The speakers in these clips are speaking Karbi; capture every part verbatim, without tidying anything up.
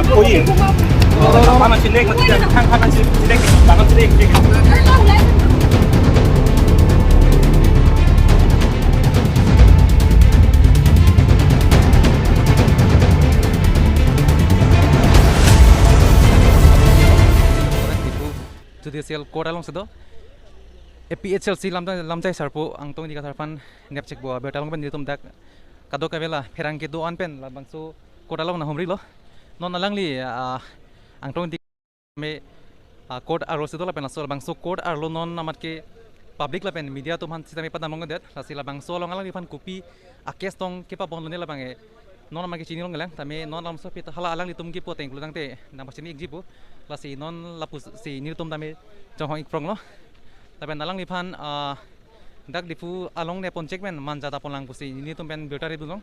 Oi. Papan sinek, mati dan hang papan sinek, papan sinek. Diphu Judicial Court alongsi do. A P H L C lamjai, lamjai sarpo Angtong Ingti Kathar aphan nepchekpo abirta along pen nelitum dak kadokave la pherangke do-an pen labangso court along nanghumrilo. Non alangli, ah, Angtong Ingti me, ah, court arlo si do lapen laso labangso court arlo non amat ke public lapen media atum aphan sitame padam longdet, lasi labangso along alangliphan kopi a-case tong kepabonlo ne labang ke non amat ke chinilonglelang, tame non alam so pita hala alanglitum kipu ateng pulo tangte nangpachini ikjipo, lasi non lapusi nelitum tame chonghong ikpronglo. Lapen alangliphan, ah, dak Diphu along nepon chek pen manja ta ponlang pusi nelitum pen birta ri dulong.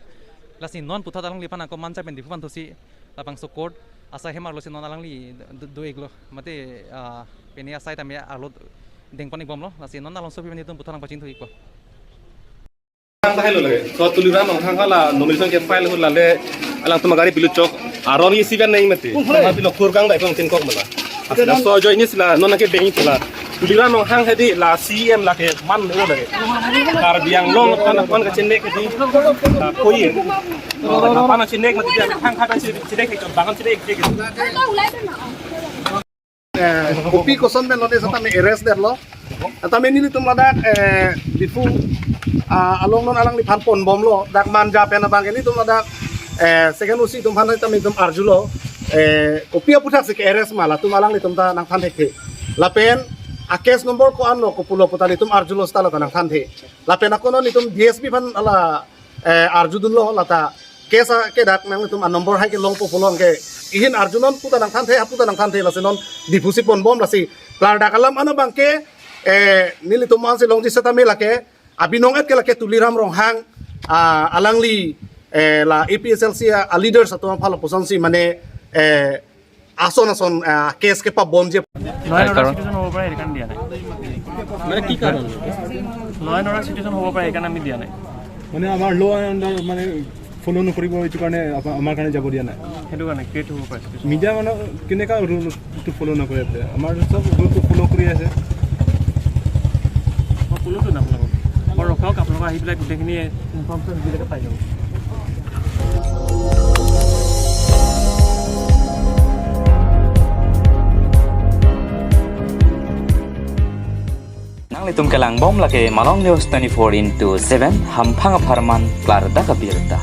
Lasi non puthot alangliphan ako manja pen Diphu aphan thusi labangso court asai hem arlo si non alangli do, do iklo. Mate, ah, pini asai tame arlo dengpon ikbomlo. Lasi non along so pi pen nelitum puthot nangpachini thu ikpo. Hang ta helo lage. So Tuliram Ronghang hala nomination ke file hula le alangtum agari pilu chok. Aron isi ben nai mati. Sama pilo kurgang dai kong tin kok mala. Asla so join ni sila non ke deng sila. Tuliram Ronghang hedi la C M la ke man lo lage. Karbi Anglong pan pan ka chenek hedi. La koi. Pan chenek mati dia hang hang chenek ke bang chenek ke. Eh, kopi koson pen lone setame arrest detlo. Tame nelitum ladak, eh, Diphu, ah, along non alangliphan ponbomlo. Dak manja pen abang ke nelitum ladak, eh, second O C atum aphan tame nelitum arjulo. Eh, kopi aputhaksi ke-arrest ma latum alanglitum ta nangthan thekthe. Lapen a-case number ko-anlo kopulo puta nelitum arjulo seta la ta nangthanthe. Lapen ako non nelitum D S P aphan hala, eh, arjudunlo lata case a kedak nangtum a-number hai kelongpo pulo ke ihin arjunon puta nangthanthe, haputa nangthanthe, lasi non Diphu si ponbom lasi klardak alam ano abang ke, eh, nelitum ansi longji setame lake abinong et ke lake Tuliram Ronghang, ah, alangli, eh, la A P H L C a, a-leaders atum aphan lapuson si mane, eh, ason ason, ah, case kepabonji. Law and order situation হ'ব পাৰে, সেইটো কাৰণে দিয়া নাই। মানে কি কাৰণ? ল and order situation হ'ব পাৰে, সেইকাৰণে আমি দিয়া নাই। মানে আমাৰ ল এণ্ড অৰ্ডাৰ মানে ফ'ল' নকৰিব, এইটো কাৰণে আপা-, আমাৰ কাৰণে যাব দিয়া নাই। সেইটো কাৰণে ক্ৰিয়েট হ'ব পাৰে চিটুৱেশ্যন। মিডিয়া মানুহ কেনেকা ৰুলটো ফ'ল' নকৰে ইয়াতে? আমাৰ চব ৰুলটো ফ'ল' কৰি আছে। মই ক'লোতো আপোনালোকক, মই ৰখাওক, আপোনালোকে আহি পেলাই গোটেইখিনি ইনফৰ্মেশ্যন দিলেকে পাই যাব। Nanglitum kelangbom lake Malong News twenty-four into seven, hamphang apharman klardak abirta.